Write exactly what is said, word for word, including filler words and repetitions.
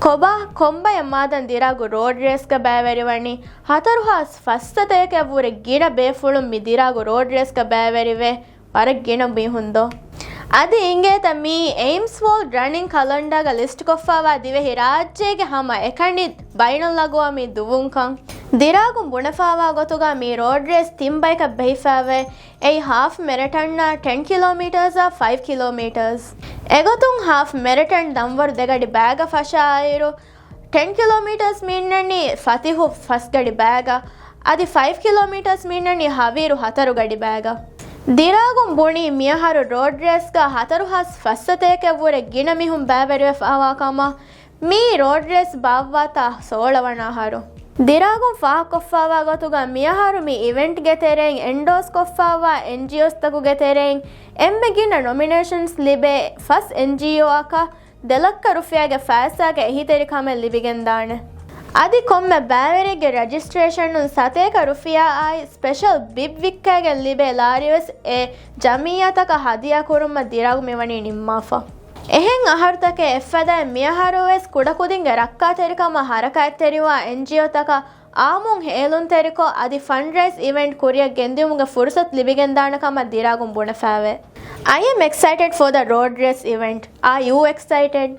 ކޮބާ ކޮންބަޔަށް މާދަން ދިރާގު ރޯޑް ރޭސްގަ ބައިވެރިވަނީ؟ ހަތަރު ހާސް ފަސްސަތޭކައަށްވުރެ ގިނަ ބޭފުޅުން މި ދިރާގު ރޯޑް ރޭސްގަ ބައިވެރިވޭ ވަރަށް ގިނަ މީހުން ދޯ؟ އަދި އިނގޭތަ މީ އެއިމްސް ވޯލްޑް ރަނިން ކަލަންޑާގަ ލިސްޓް ކޮށްފައިވާ ދިވެހި ރާއްޖޭގެ ހަމަ އެކަނި ބައިނަލްއަގުވާމީ ދުވުންކަން. ދިރާގުން ބުނެފައިވާ ގޮތުގަ މީ ރޯޑް ރޭސް ތިން ބަޔަކަށް ބެހިފައިވޭ. އެއީ ހާފް މެރެޓަންއާ ޓެން ކިލޯމީޓަރސްއާ ފައިވް ކިލޯމީޓަރސް. އެގޮތުން ހާފް މެރެޓަން ދަންވަރު ދެގަޑި ބައިގަ ފަށާއިރު، ޓެން ކިލޯމީޓަރސް މީންނަނީ ފަތިހު ފަސް ގަޑި ބައިގަ، އަދި ފައިވް ކިލޯމީޓަރސް މީންނަނީ ހަވީރު ހަތަރު ގަޑި ބައިގަ. ދިރާގުން ބުނީ މިއަހަރު ރޯޑް ރޭސްގަ ހަތަރު ހާސް ފަސްސަތޭކައަށްވުރެ ގިނަ މީހުން ބައިވެރިވެފައިވާ ކަމަށް. މީ ރޯޑް ރޭސް ބާއްވާތާ ސޯޅަ ވަނަ އަހަރު. ދިރާގުން ފާހަގަކޮށްފައިވާ ގޮތުގަ މިއަހަރު މި އިވެންޓްގެ ތެރެއިން އެންޑޯސް ކޮށްފައިވާ އެންޖީއޯސްތަކުގެ ތެރެއިން އެންމެ ގިނަ ނޮމިނޭޝަންސް ލިބޭ ފަސް އެންޖީއޯއަކަށް ދެ ލައްކަ ރުފިޔާގެ ފައިސާގެ އެހީތެރިކަމެއް ލިބިގެންދާނެ. އަދި ކޮންމެ ބައިވެރިއެއްގެ ރަޖިސްޓްރޭޝަނުން ސަތޭކަ ރުފިޔާއާއި ސްޕެޝަލް ބިބް ވިއްކައިގެން ލިބޭ ލާރިވެސް އެ ޖަމިއްޔާތަކަށް ހަދިޔާ ކުރުމަށް ދިރާގު މިވަނީ ނިންމާފަ. އެހެން އަހަރުތަކެއް އެއްފަދައިން މިއަހަރުވެސް ކުޑަކުދިންގެ ރައްކާތެރިކަމަށް ހަރަކާތްތެރިވާ އެންޖީއޯތަކަށް އާއްމުން ހޭލުންތެރިކޮށް، އަދި ފަންޑްރޭސް އިވެންޓް ކުރިއަށް ގެންދިއުމުގެ ފުރުސަތު ލިބިގެންދާނެ ކަމަށް ދިރާގުން ބުނެފައިވޭ. I am excited for the road race event. Are you excited?